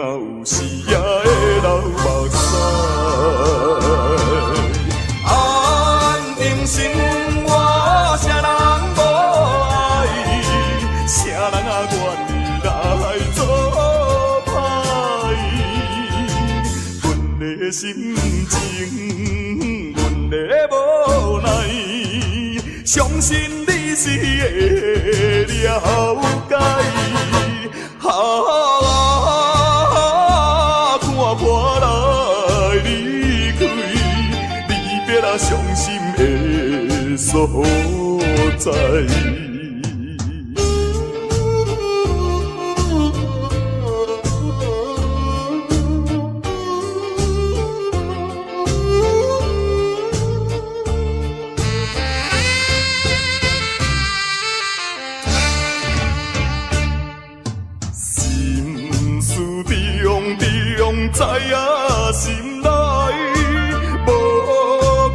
啊有時也會流目屎。安定心，我啥人無愛，啥人啊願意來做歹？阮的心情，阮的無奈，相信你是會了解。啊，看破來離開，離別啊傷心的所在。心事重重在啊心內，無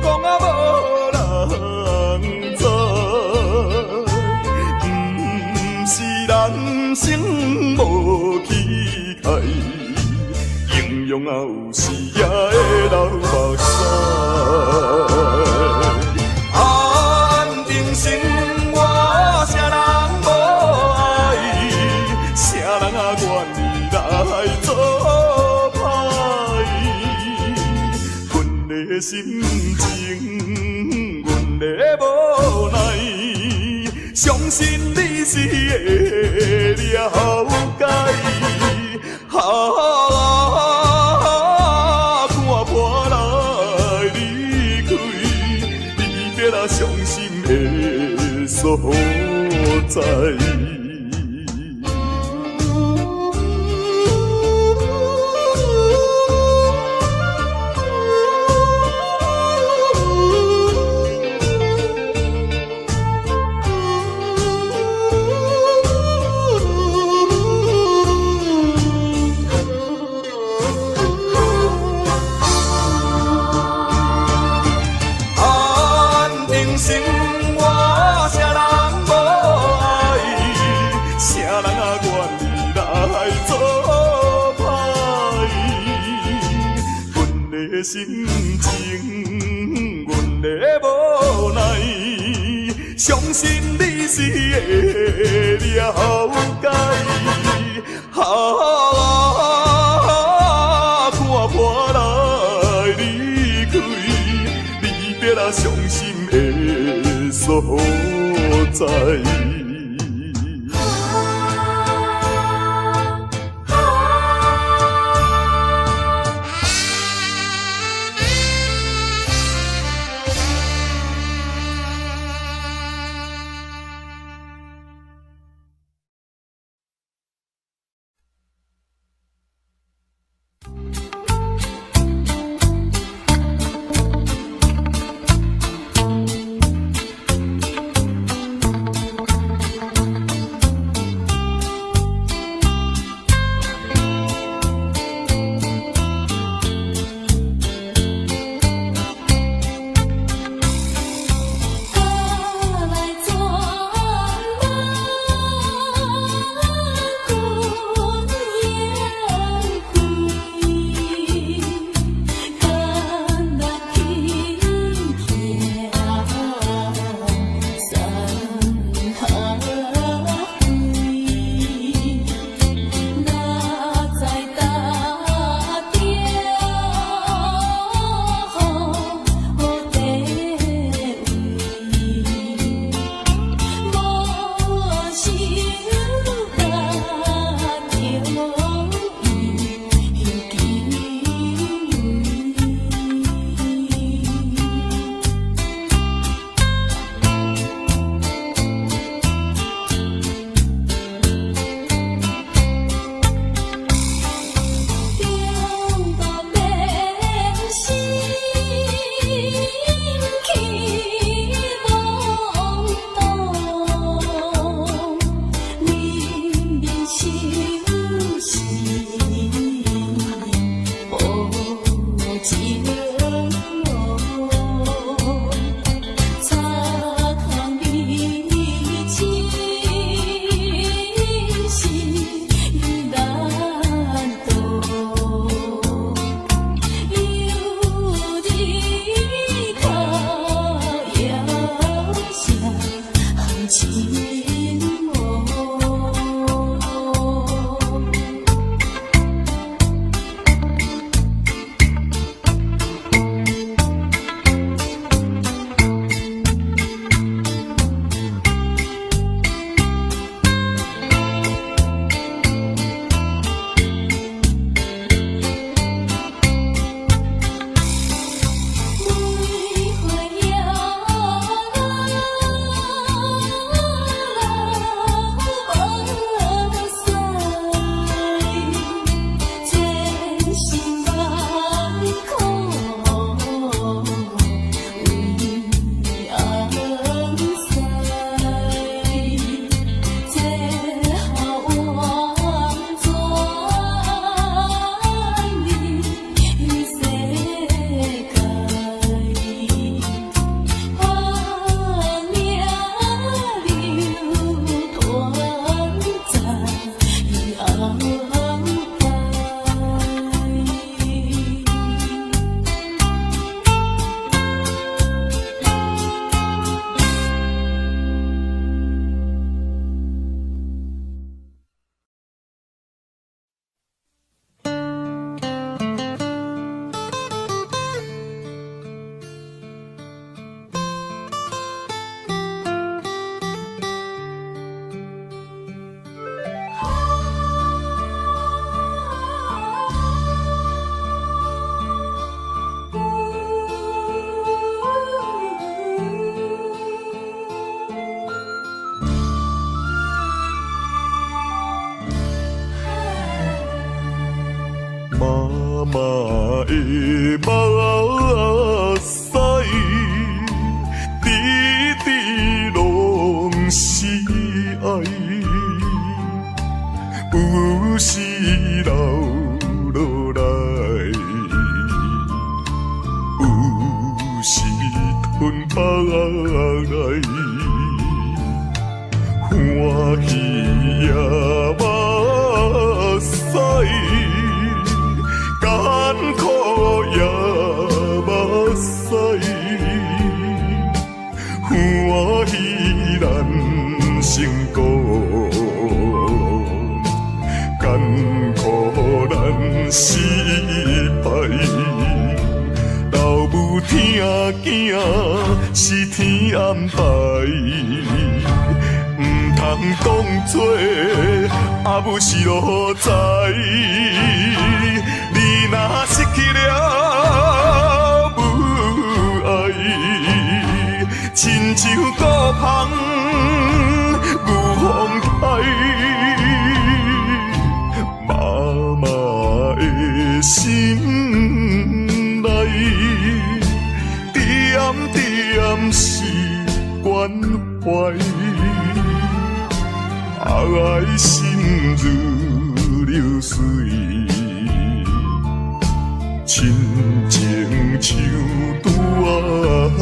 講啊無人知，毋是人生無期待，英雄啊有時也會流目屎。安定心，我啥人無愛，啥人啊願意來做歹？阮的心情，阮的無奈，相信你是會了解。啊，看破來離開，離別啊傷心的所在。安定心，我啥人無愛，啥人啊願意來做歹？阮的心情，阮的無奈，相信你是會了解。啊，看破來離開，離別啊傷心的所在。有時留落來，有時吞腹內，歡喜也目屎，艱苦也目屎，歡喜難成功，艱苦難失敗。老母疼囝是天安排，毋通當作阿母是奴才。你若失去了母愛，親像孤芳牛風胎，媽媽的心內，點點是關懷，愛心如流水，親情像大海。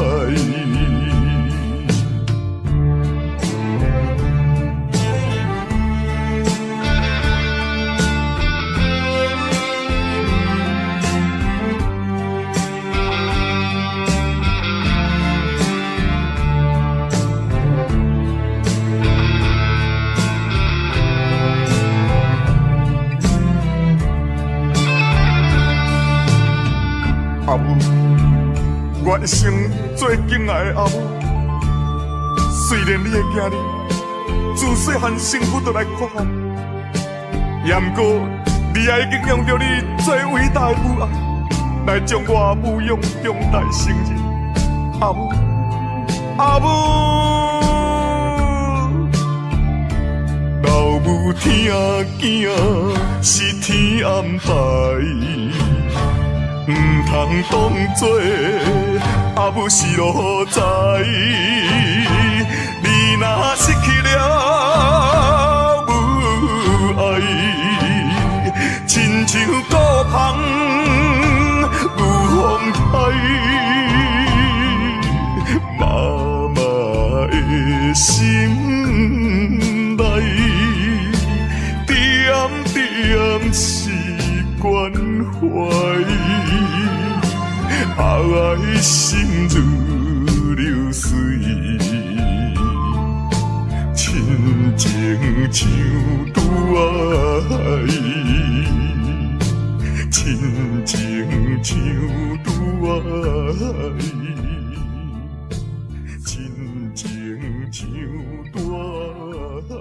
阿母，我一生最敬愛的阿母，雖然你的囝兒自細漢身軀就來缺陷，也毋過你也已經用著你最偉大的母愛，來將我撫養長大成人。阿母，阿母，老母疼囝是天安排，毋通當作阿母是奴才。你若失去了母愛，親像孤芳牛風胎，媽媽的心內，點點是關懷，愛心如流水，親情像大海，親情像大海，親情像大海，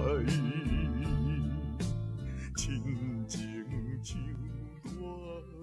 親情像大海。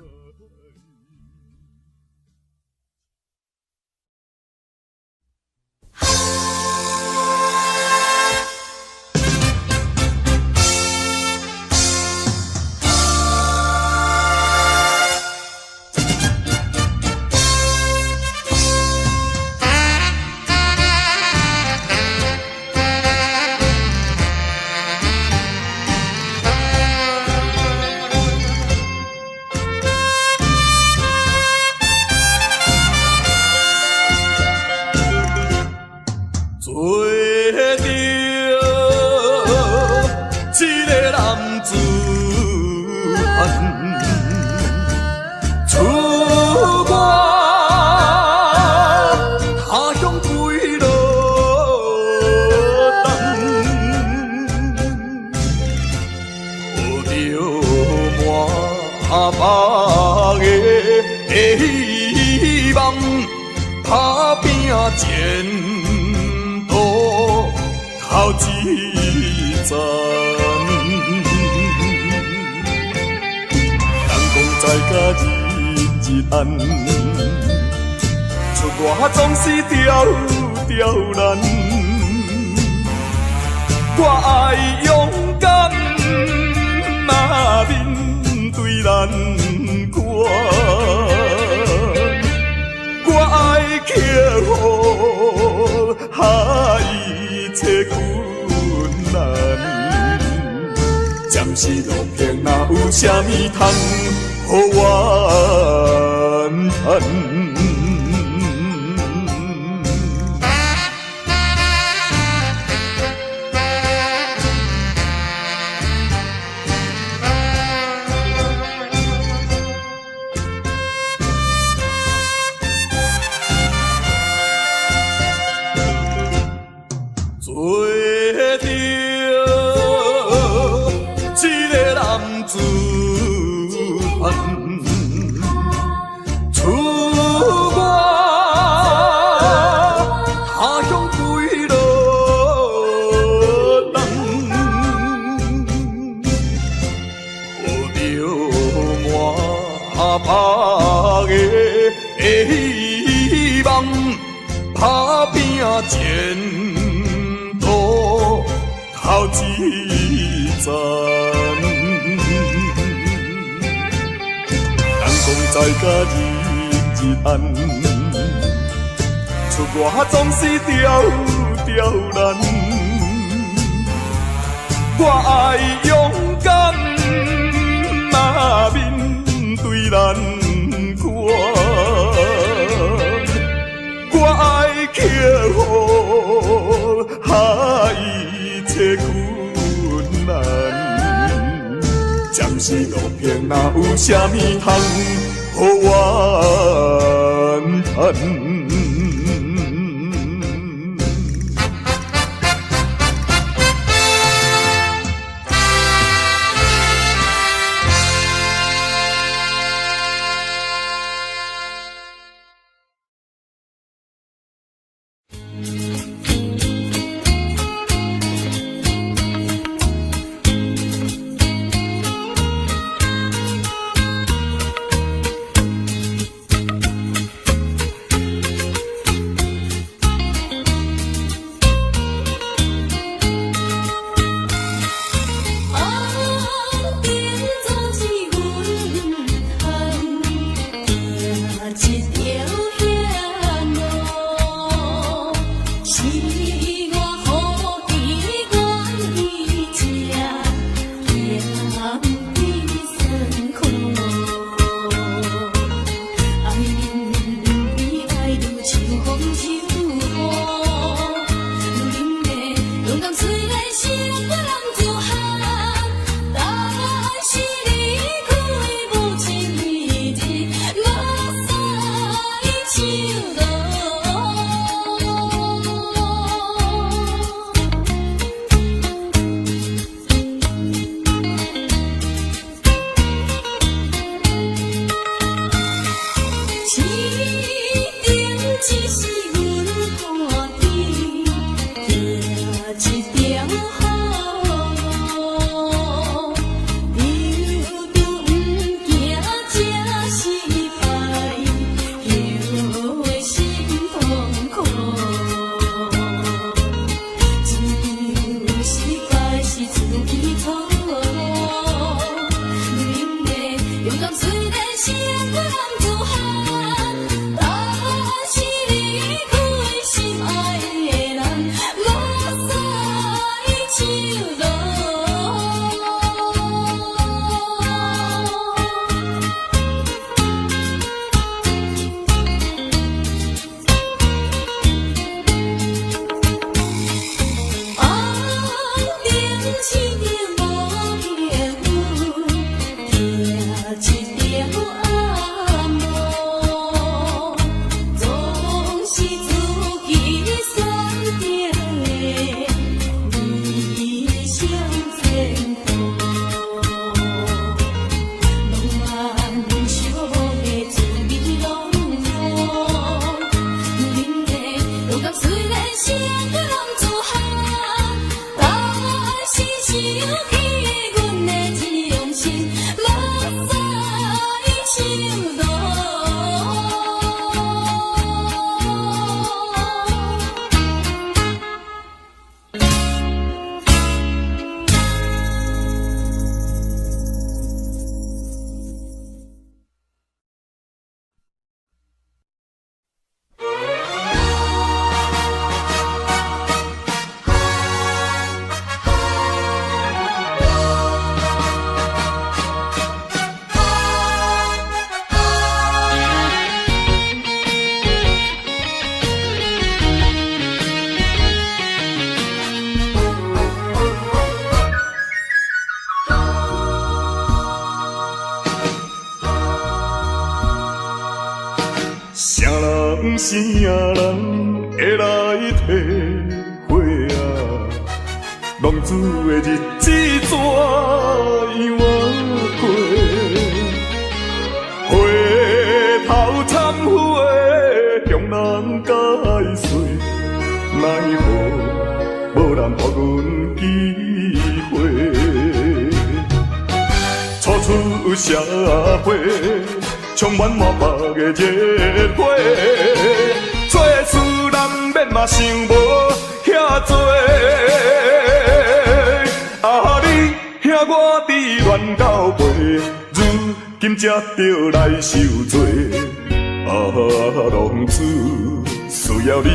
做著一个男子漢，出外他鄉幾落冬，抱著滿腹的希望，打拼前途頭一層。人講在家日日安，出外總是條條難。我愛勇敢啊面對難關，我愛克服一切困難，暫時時路平，哪有啥物通好怨嘆？做著一个男子漢，出外他鄉幾落人，抱著滿腹的希望，打拼前途頭一層。人講在家日日安，出外總是條條難。我愛勇敢啊面對難關，我愛克服一切困難。暫時路平，哪有啥物通好怨嘆？ 目屎唱啥人會來體會啊？浪子的日子怎樣仔過？回頭懺悔，向人解說，奈何無人予阮機會。初出社會，充滿滿腹的熱血，做事難免嘛想無遐濟。啊，你兄我佇亂到背，如今才著來受罪。啊，浪子需要你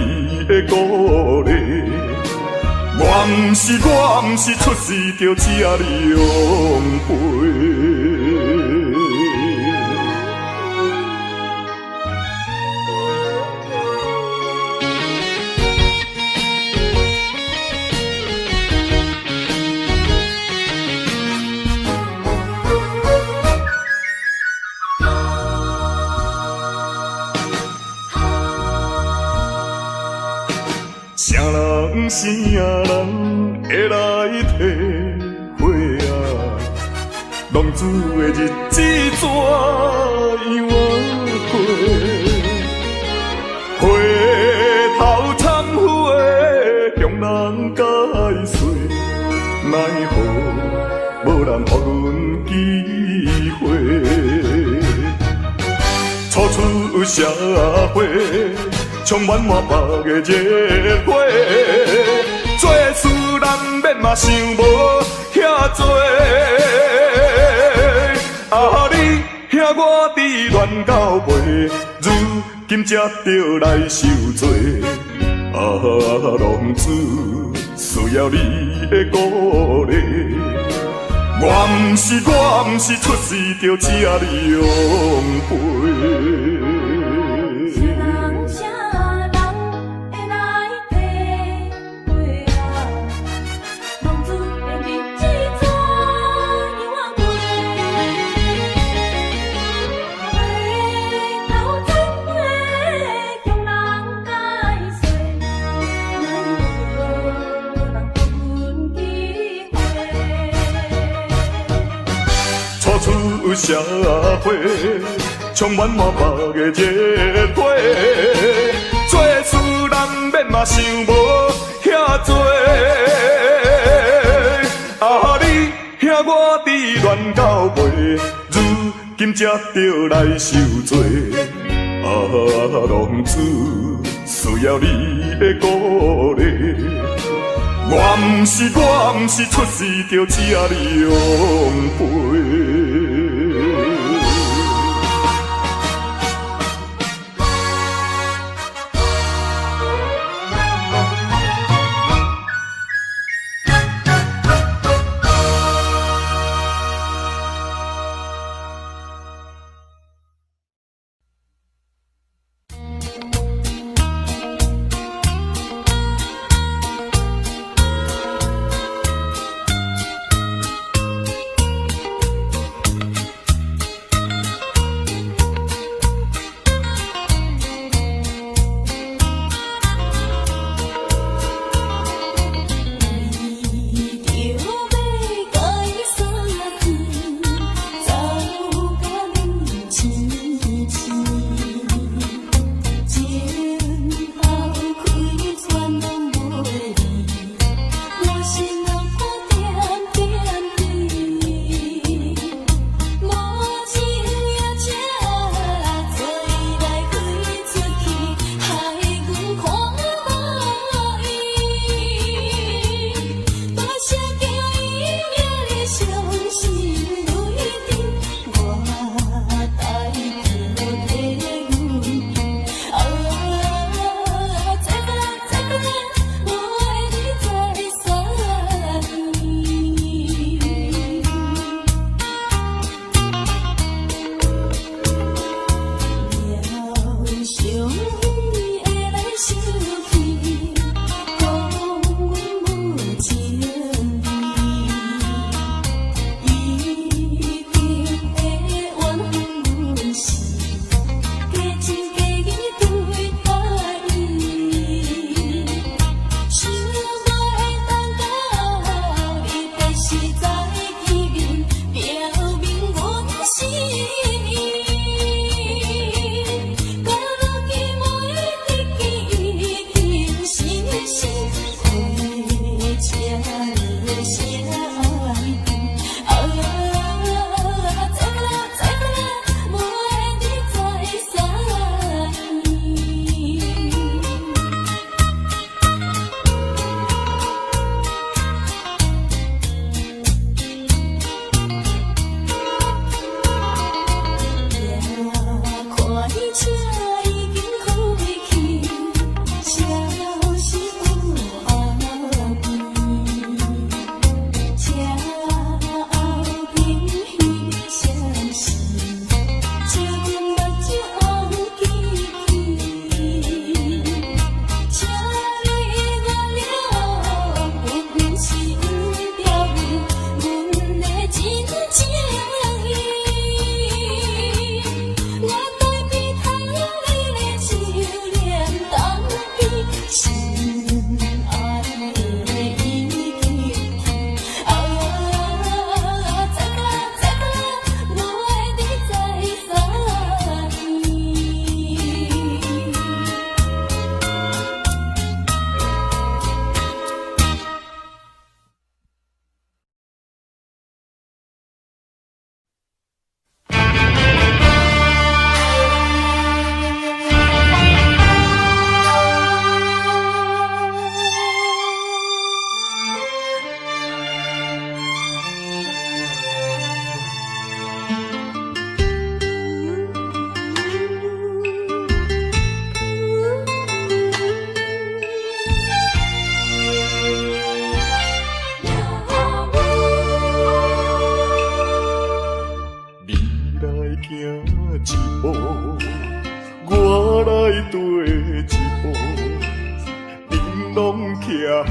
的鼓勵。我毋是出世就這呢樣背。啥人啥人會來體會啊？浪子的日子怎樣仔過？回頭懺悔，向人解說，奈何無人予阮機會。初出社會，充滿滿腹的熱血，做事難免嘛想無遐濟。啊，你兄我佇亂到背，如今才著來受罪。啊，浪子需要你的鼓勵。我毋是出世就這呢樣背。啥人啥人會來體會啊？浪子的日子怎樣仔過？回頭懺悔，向人解說，奈何無人予阮機會。初出社會，充滿滿腹的熱血，做事難免嘛想無遐濟。啊，你兄我佇亂到背，如今才著來受罪。啊，浪子需要你的鼓勵。我毋是出世就這呢樣背。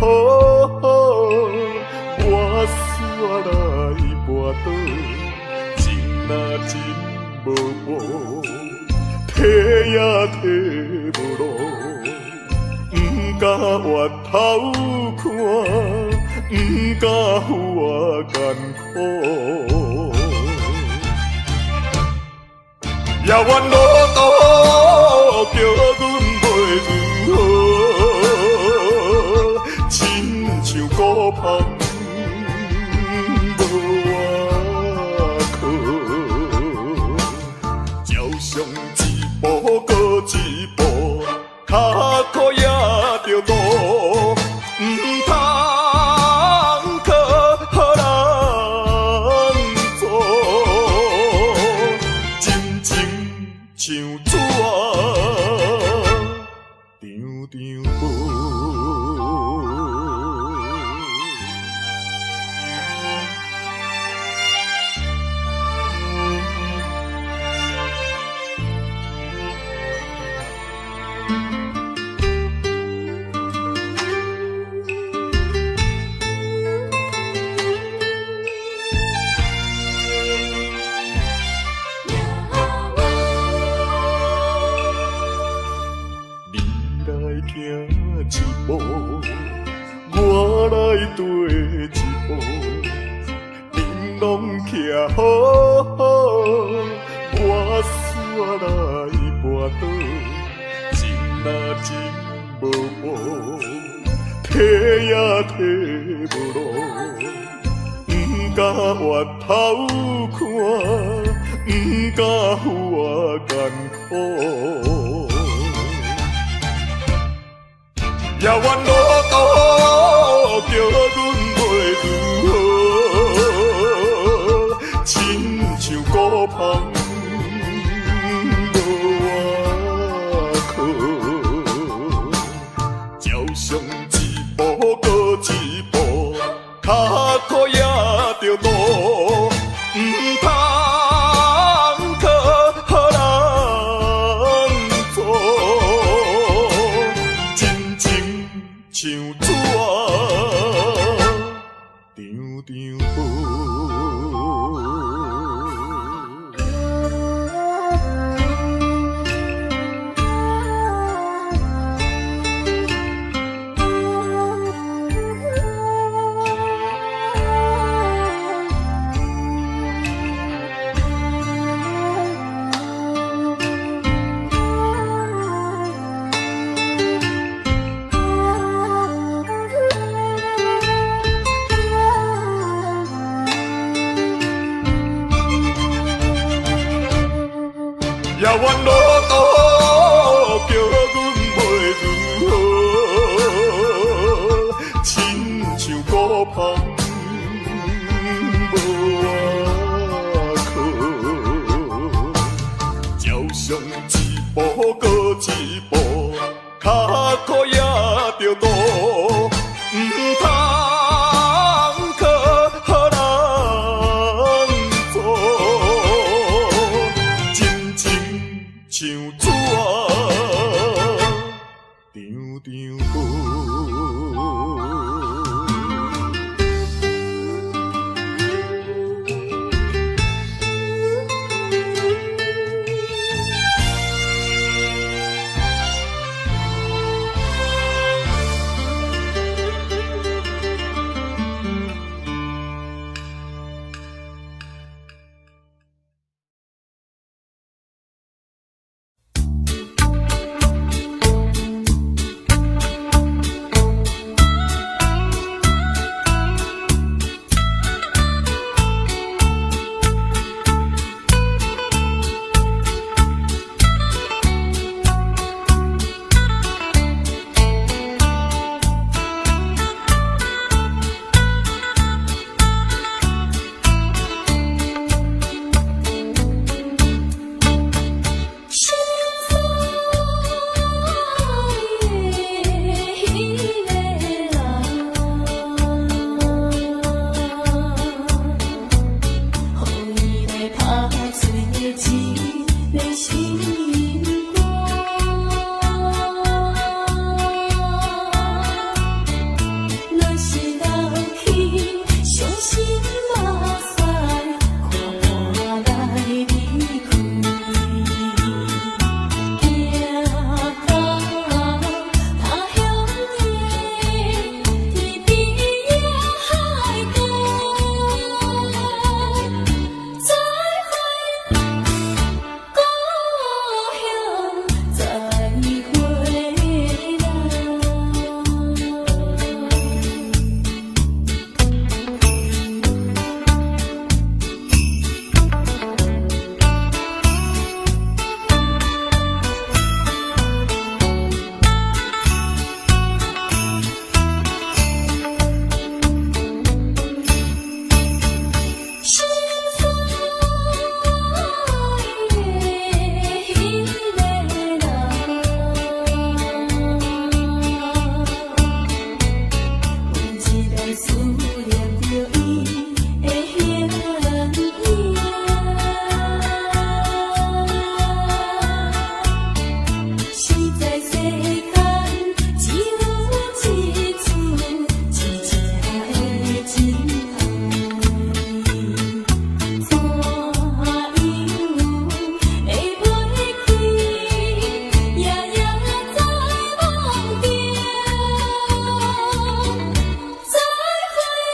好，我煞來跋倒，情若真無報，退也退無路，毋敢回頭看，毋敢予我艱苦。遙遠路途叫阮袂如何，親像孤帆無倚靠，照上一步閣一步，跤苦也著路，毋通靠人阻，真情像紙張張薄。你來行一步，我來綴一步，恁攏徛好好，我煞來跋倒，情若真無報，退也退無路，毋敢回頭看，毋敢予我艱苦。遙遠路途叫阮袂如何，親像孤帆無倚靠，照上一步閣一步，跤苦也著路，毋通靠人阻，真情像紙張張薄。遙遠路途叫阮袂如何，親像孤帆無倚靠，照上一步閣一步，跤苦也著路，毋通靠人阻，真情像紙張張薄。在思念著伊的形影。實在世間只有一處，真正的真愛。怎樣會袂記，夜夜在夢中。再會。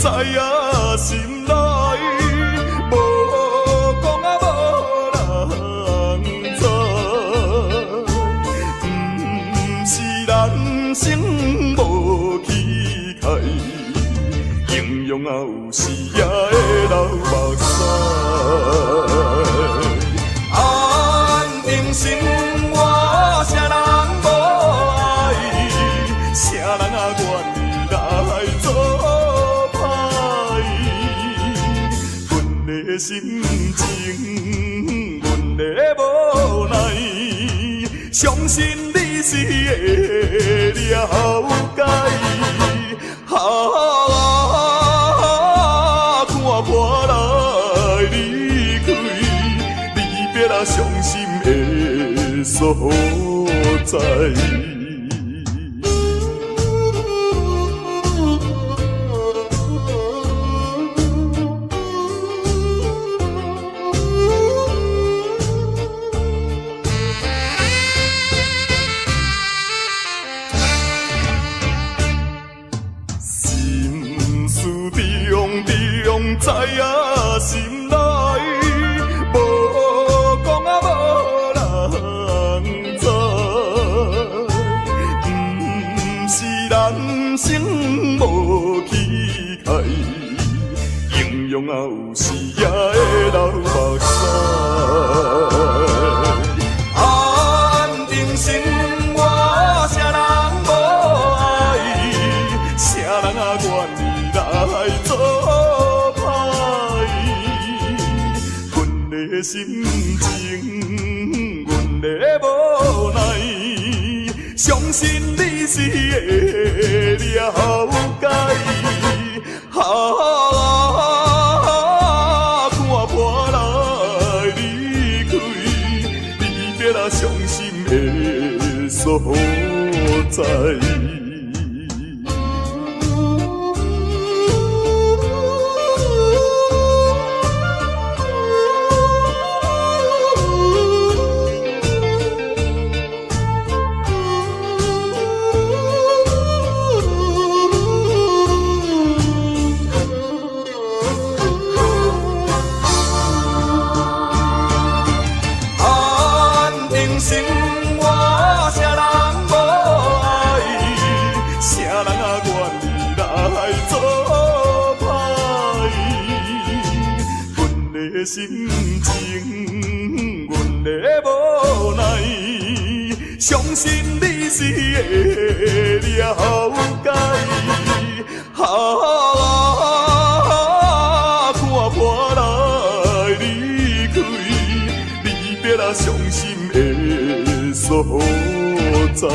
影心內，無講啊無人知，毋是人生無期待，英雄啊有時也會流目屎。安定心，我啥人無愛，啥人啊願意來做歹？阮的心情，阮的無奈，相信你是會了解。啊，看破來離開，離別啊傷心的所在。心事重重在啊心內，無講啊無人知，毋是人生無期待，英雄啊有時也會流目屎。安定心，我啥人無愛，啥人啊願意來做歹？阮的心情，阮的無奈，相信你是會了解。啊，看破來離開，離別啊傷心的所在。安定心，我啥人無愛，啥人啊願意來做歹？阮的心情，阮的無奈，相信你是會了解。啊，看破來離開，離別啊傷心的所在。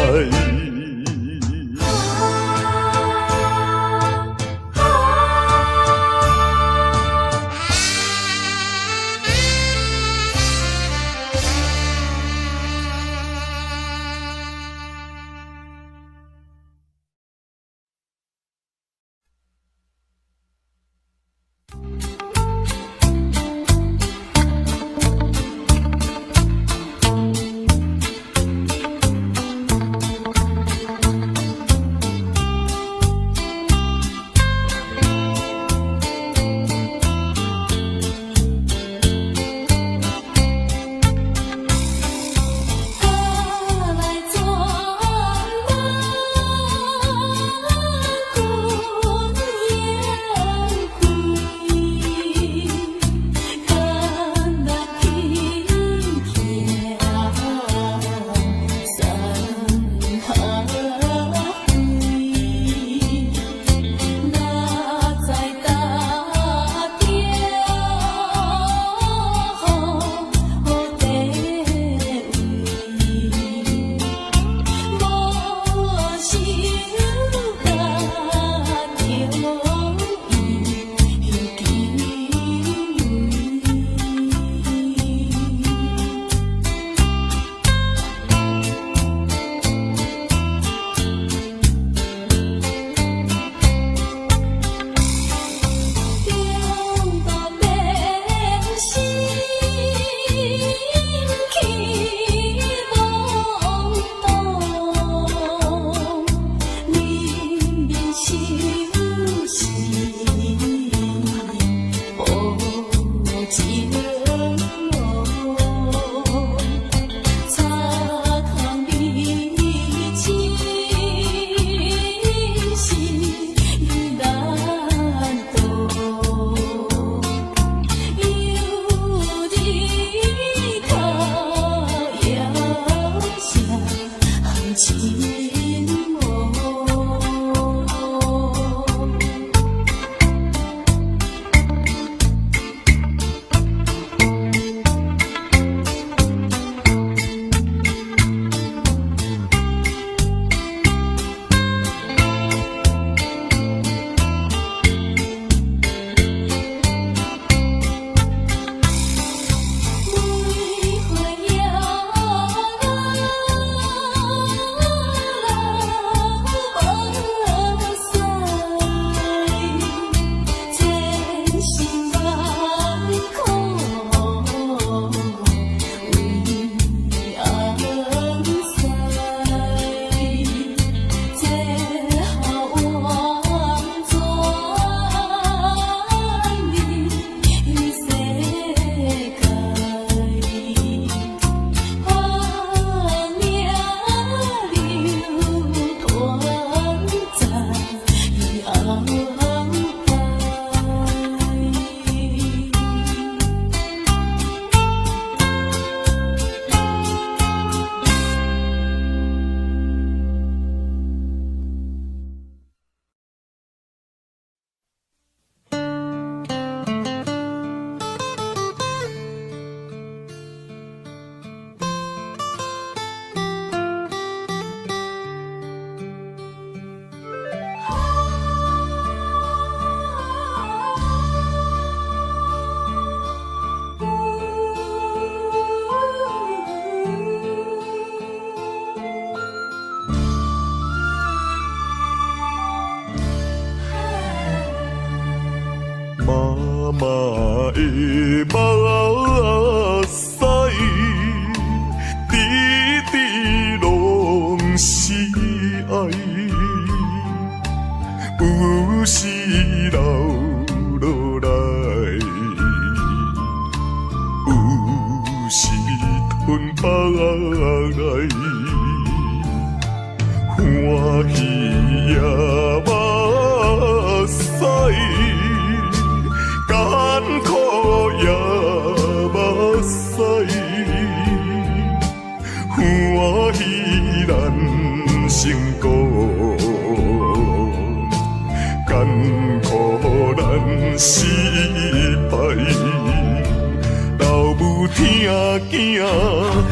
我來轉彎，滾眼開。媽的目屎，滴滴攏是愛，有時流落來，有時吞腹內，歡喜也目屎，艱苦也目屎，歡喜難成功，艱苦難失敗。老母疼囝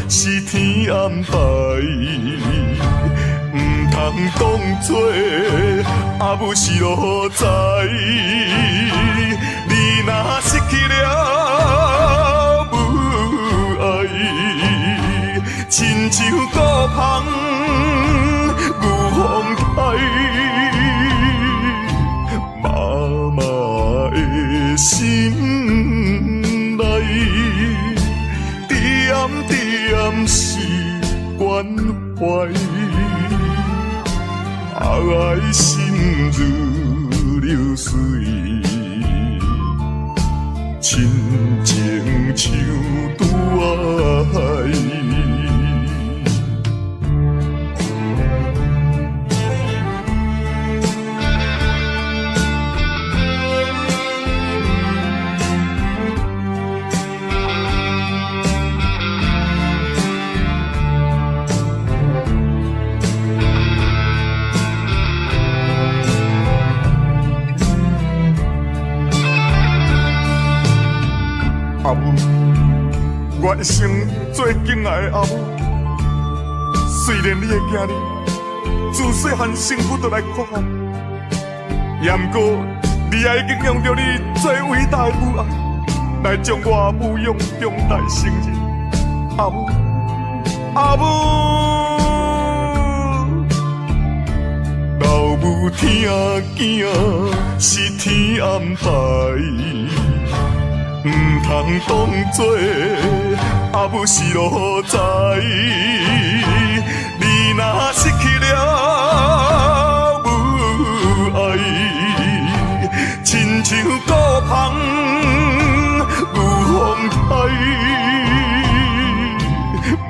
是天安排，毋通當作阿母是奴才。你若失去了母愛，親像孤芳牛風台，媽媽的心內，點點是關懷，愛心如流水，親情像大海。阿母，我一生最敬愛的阿母，雖然你的囝兒自細漢身軀就來缺陷，也毋過你也已經用著你最偉大的母愛，來將我撫養長大成人。阿母，阿母，老母疼囝是天安排，毋通當作阿母是奴才。你若失去了母愛，親像孤芳牛風台，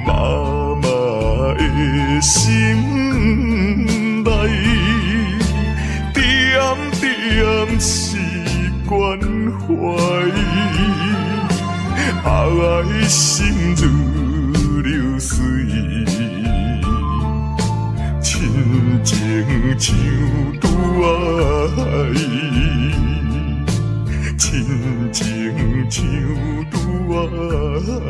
媽媽的心內，點點是關懷，愛心如流水，親情像大海，親情像大海，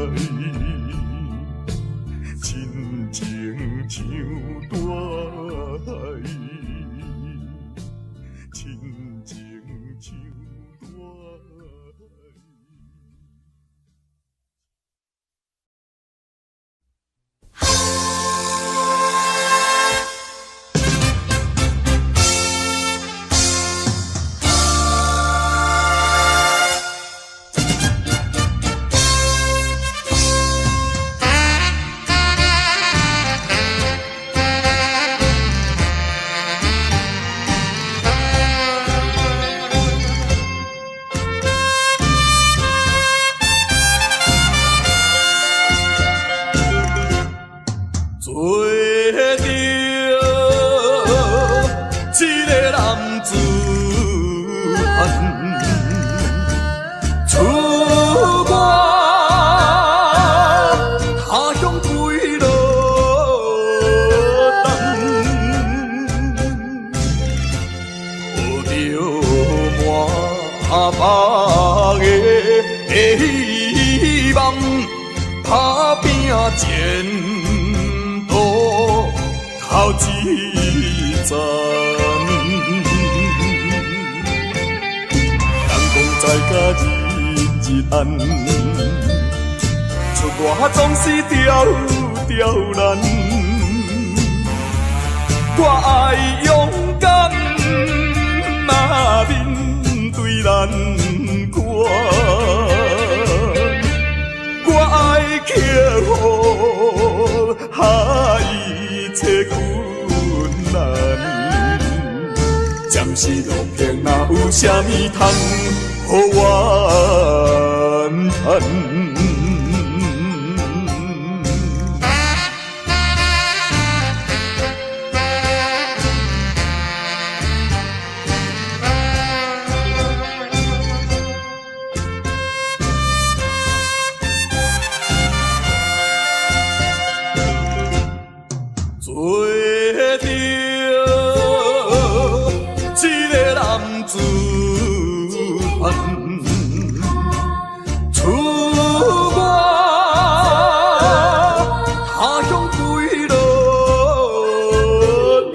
親情像大海，親情像大海。做著一个男子漢，出外他鄉幾落冬，抱著滿腹的希望，打拼前途頭一層。人講在家日日安，出外總是刁刁難。我愛勇敢啊，面對難關。服一切困難。暫時落魄，若有啥物通好怨嘆？做著一个男子漢，出外他鄉幾落人，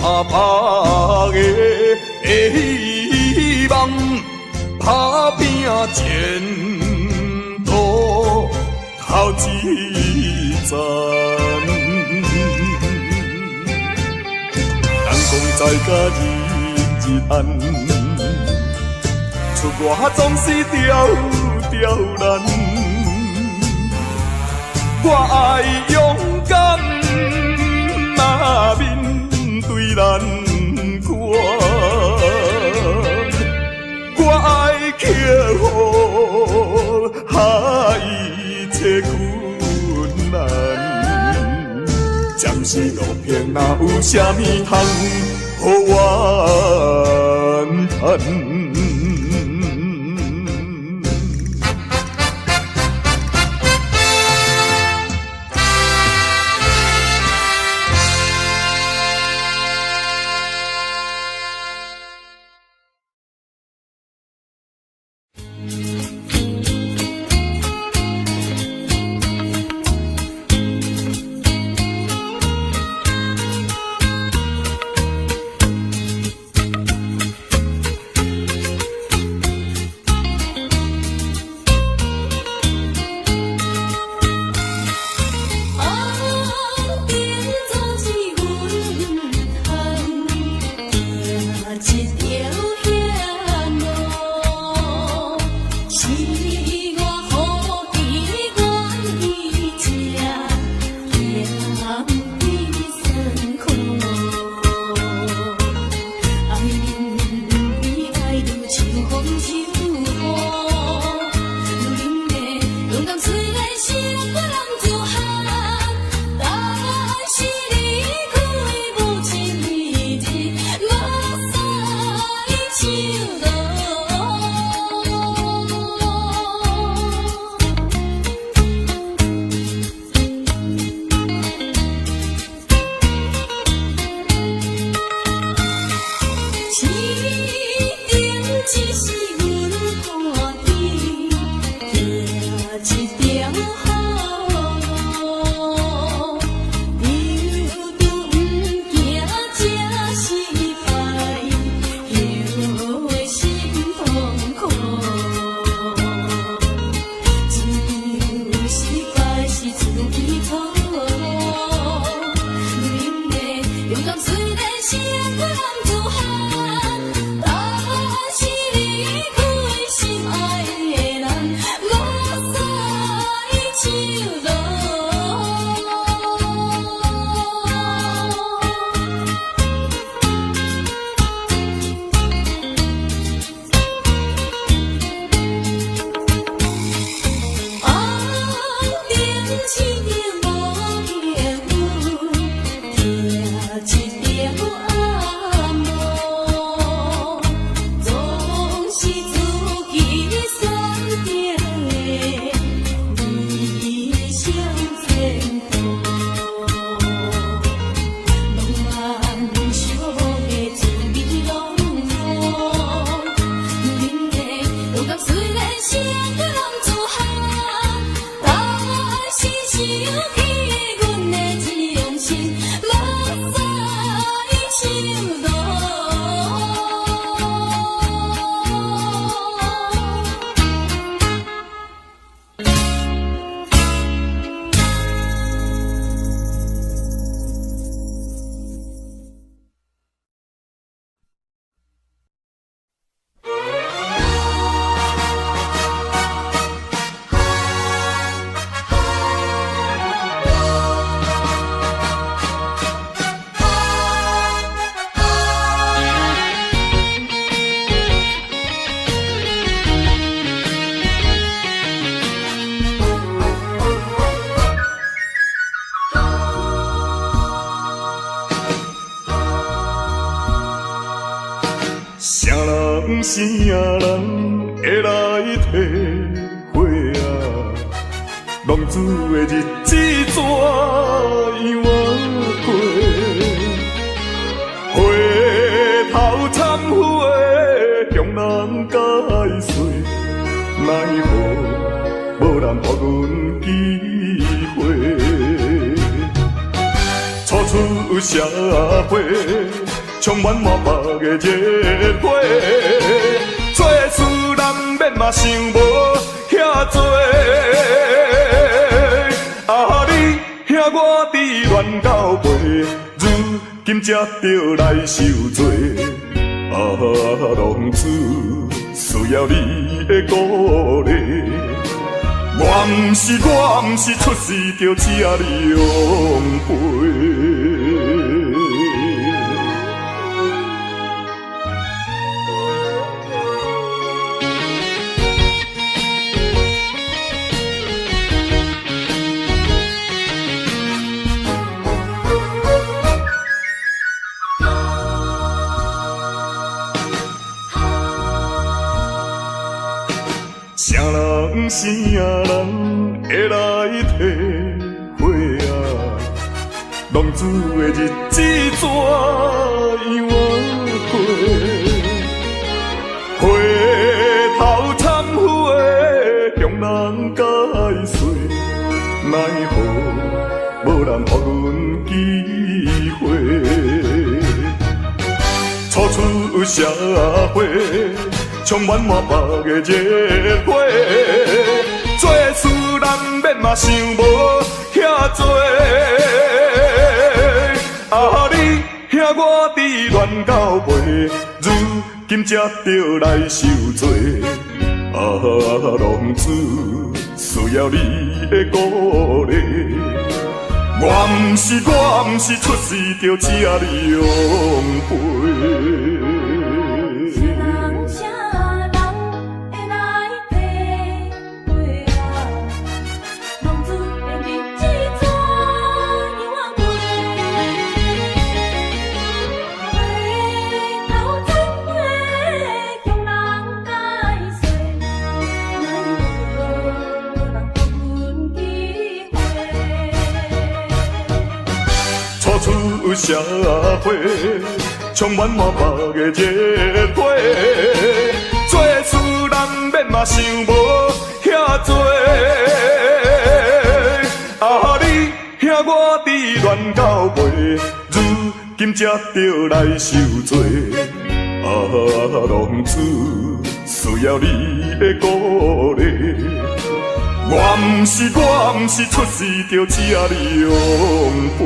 抱著滿腹的希望，打拼前途頭一層。人講在家日日安，出外總是刁刁難。我愛勇敢啊面對難關，我愛克服一切困難。暫時落魄，若有啥物通好怨嘆？浪子的日子怎樣仔過？回頭懺悔，向人解釋，奈何無人予阮機會。初出社會，充滿滿腹的熱血，做事難免嘛想無遐濟。啊，你兄我佇亂到背，如今才著來受罪。啊，浪子需要你的鼓勵。我毋是出世就這呢樣背。啥人啥人會來體會啊？浪子的日子怎樣仔過？回頭懺悔，向人解釋，奈何無人予阮機會。初出社會，充滿滿腹的熱血，做事難免嘛想無遐濟。啊，你兄我佇亂到背，如今才著來受罪。啊，浪子需要你的鼓勵。我毋是出世就這呢樣背。啥人啥人會來體會啊？浪子的日子怎樣仔過？回頭懺悔，向人解釋，奈何無人予阮機會。初出社會，充滿滿腹的熱血，做事難免嘛想無遐濟。啊，你兄我佇亂到背，如今才著來受罪。啊，浪子需要你的鼓勵。我毋是出世就這呢樣背。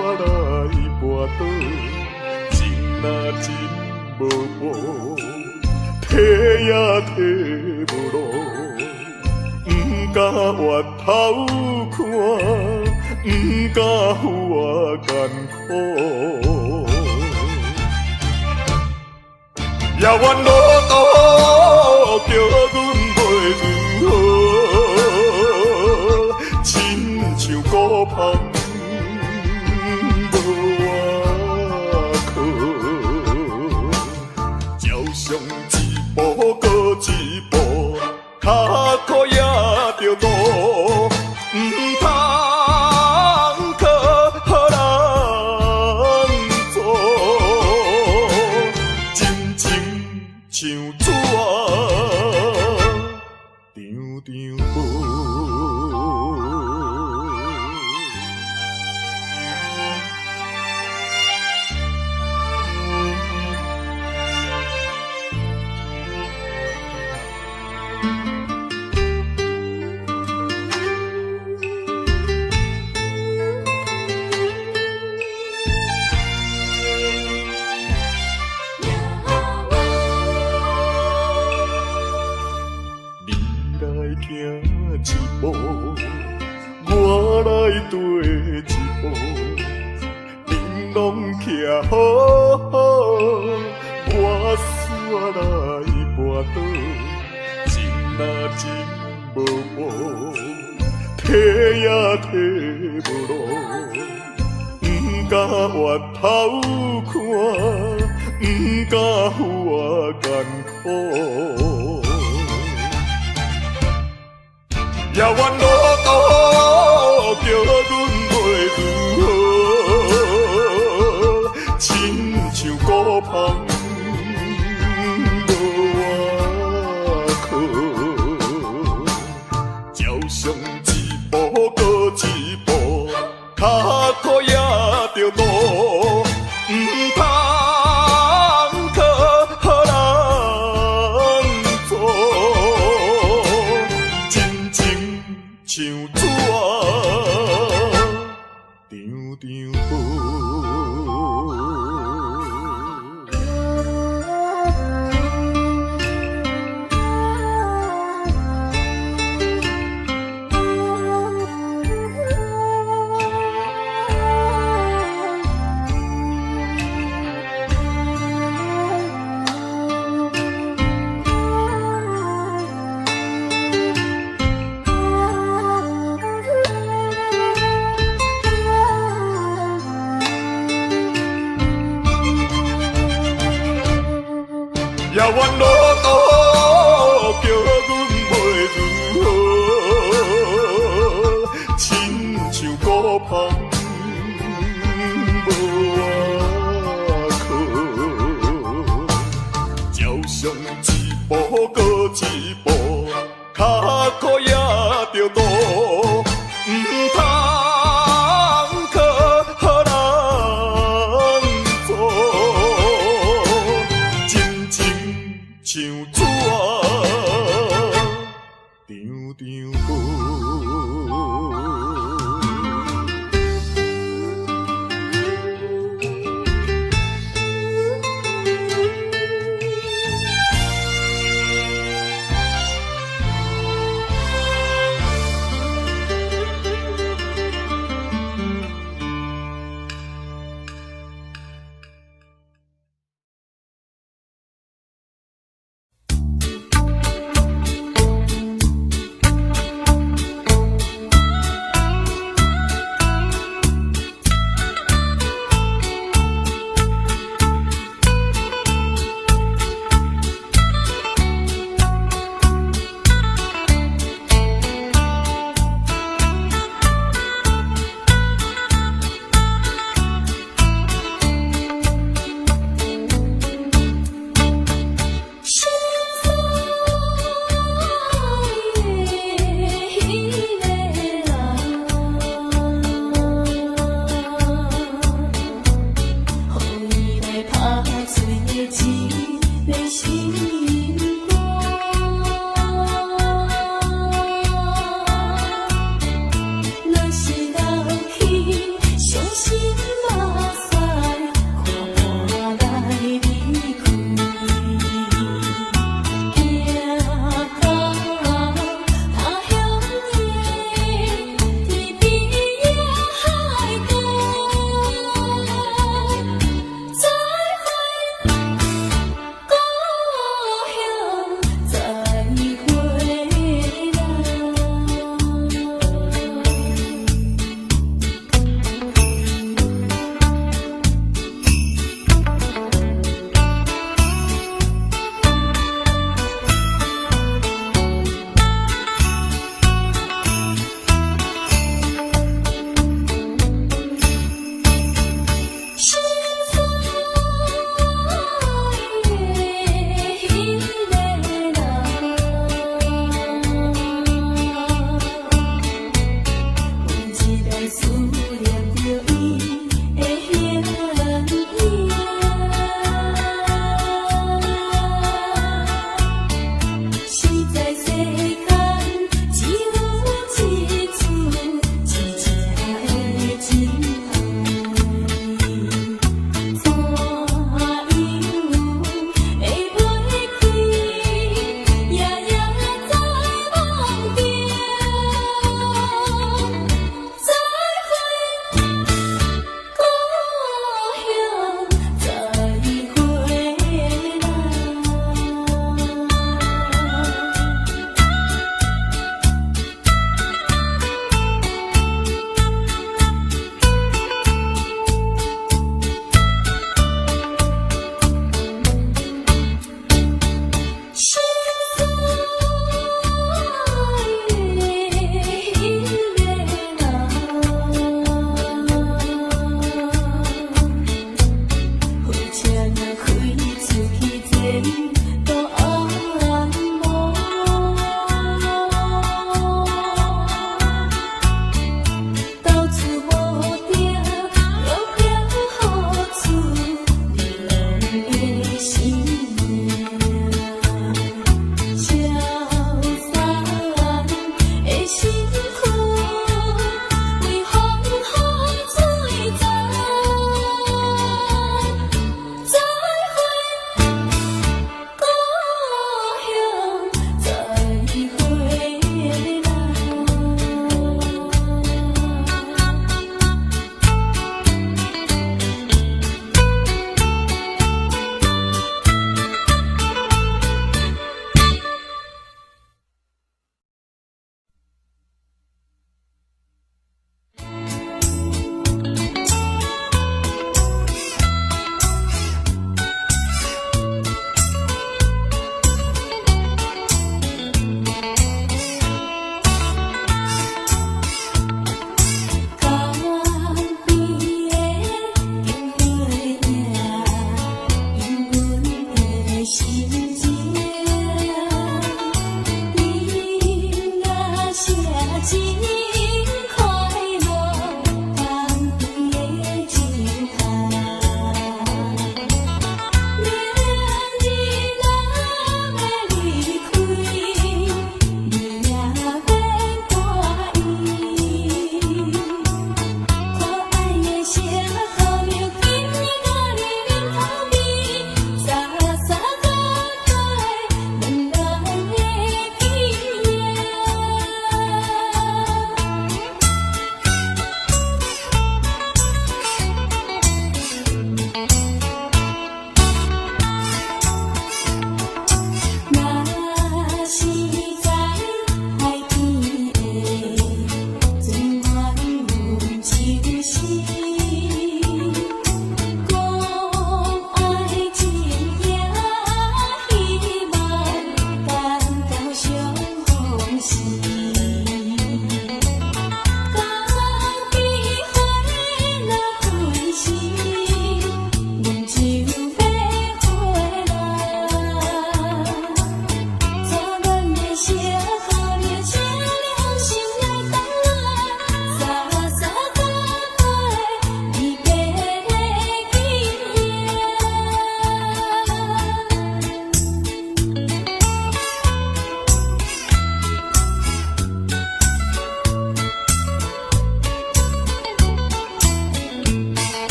來跋倒，情若真無報，退也退無路，毋敢回頭看，毋敢予我艱苦。遙遠路途叫阮袂如何，親像孤帆無倚靠，照上一步閣一步，跤苦也著路，毋通靠人阻，真情像紙，張張薄。你來行一步，我來綴一步，恁攏徛好好，我煞來跋倒，情若真無報，退也退無路，毋敢回頭看，毋敢予我艱苦。遙遠路途叫阮袂如何，親像孤帆無倚靠，照上一步閣一步，跤苦也著路，毋通靠人阻，真情像紙，張張薄。遙遠路途叫阮袂如何，親像孤帆無倚靠，照上一步閣一步，跤苦也著路，毋通靠人阻，真情像紙，張張薄。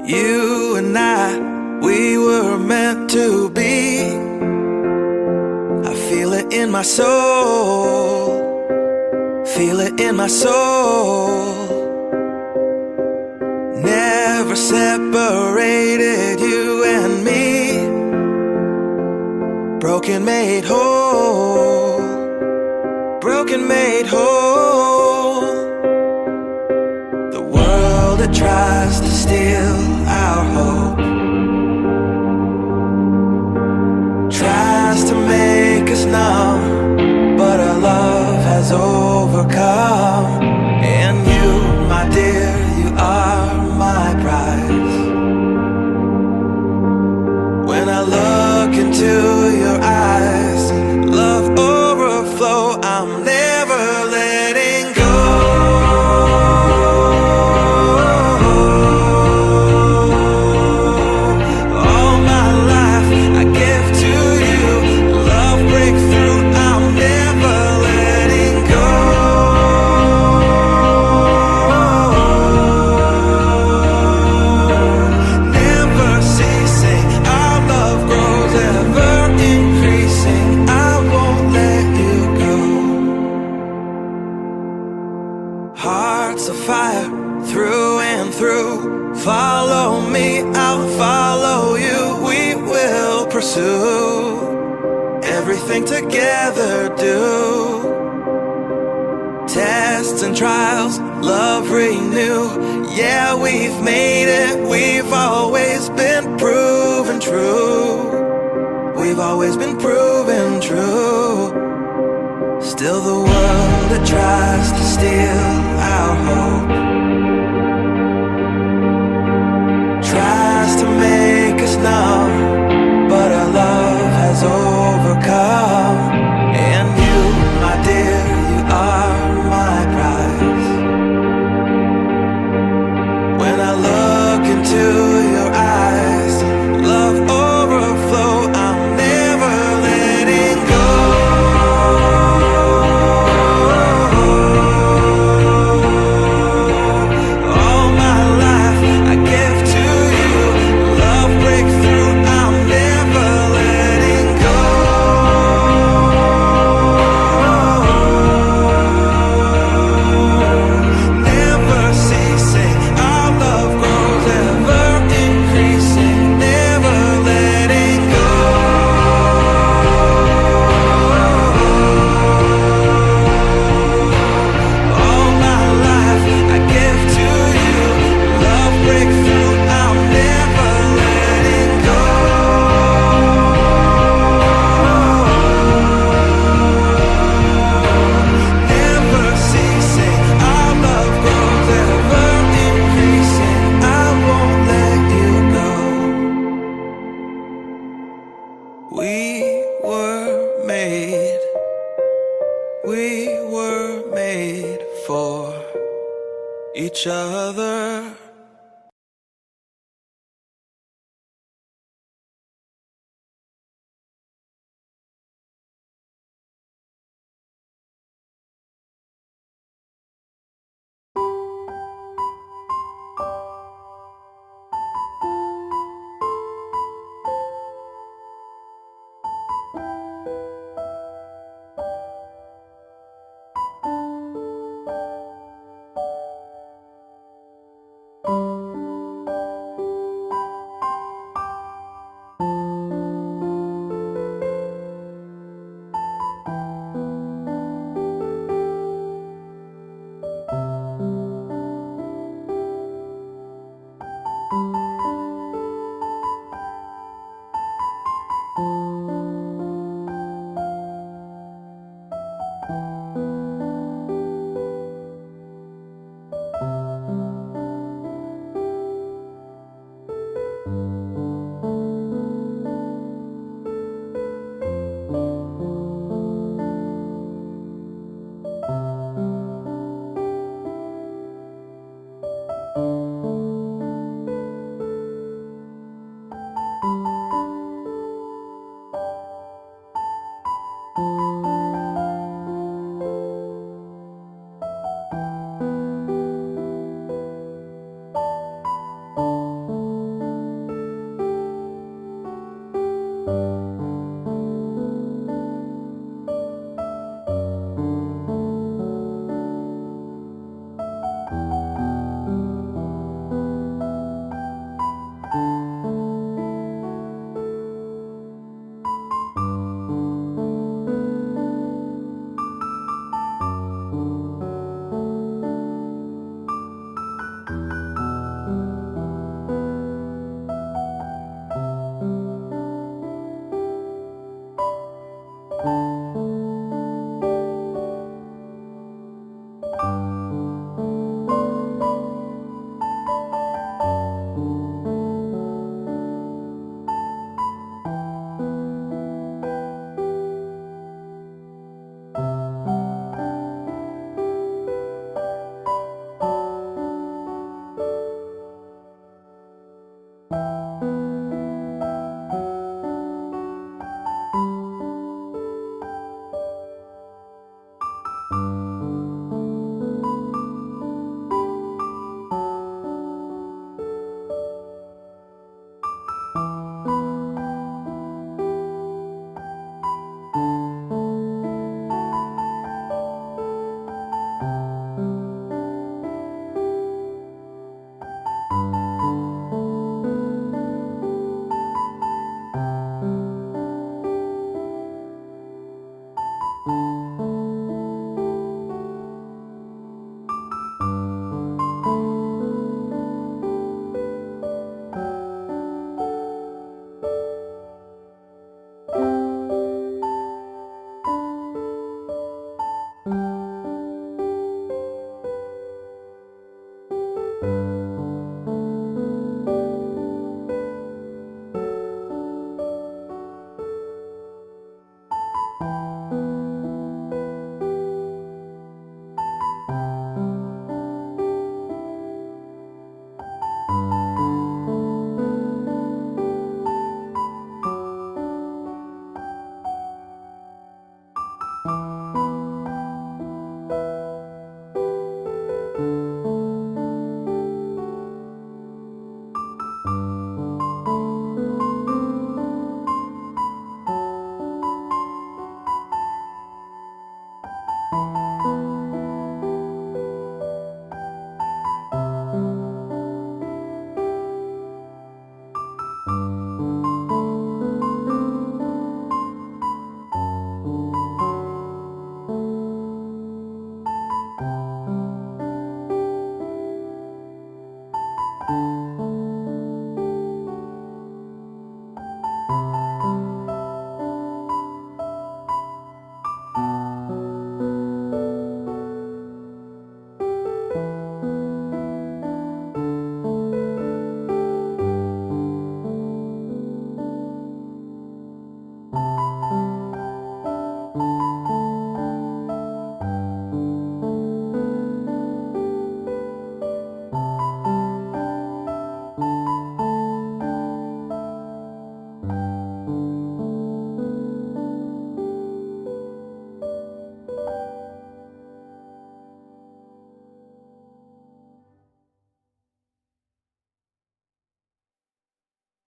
You and I, we were meant to be. I feel it in my soul. Feel it in my soul. Never separated, you and me. Broken made whole. Broken made whole. The world that tries to steal our hope tries to make us numb, but our love has overcome. And you, my dear, you are my prize. When I look into your eyes, love overflow, I'm never letting go. All my life I give to you. Love breakthrough, I'm never letting go. Never ceasing, our love grows, ever increasing. I won't let you go. Hearts of fire through and through. Follow me, I'll follow you. We will pursue everything together do. Tests and trials, love renew. Yeah, we've made it. We've always been proven true. We've always been proven true. Still, the world that tries to steal our hope tries to make us numb, but our love has overcome. And you, my dear, you are my prize. When I look into your eyes, love overflow, I'm never letting go. All my life I give to you. Love breakthrough, I'm never letting go. Never ceasing, our love grows, ever increasing. Never letting go. All my life I give to you. Love breakthrough, I'm never letting go. Never ceasing, our love grows, ever increasing. I won't let you go. We were made, we were made for each other.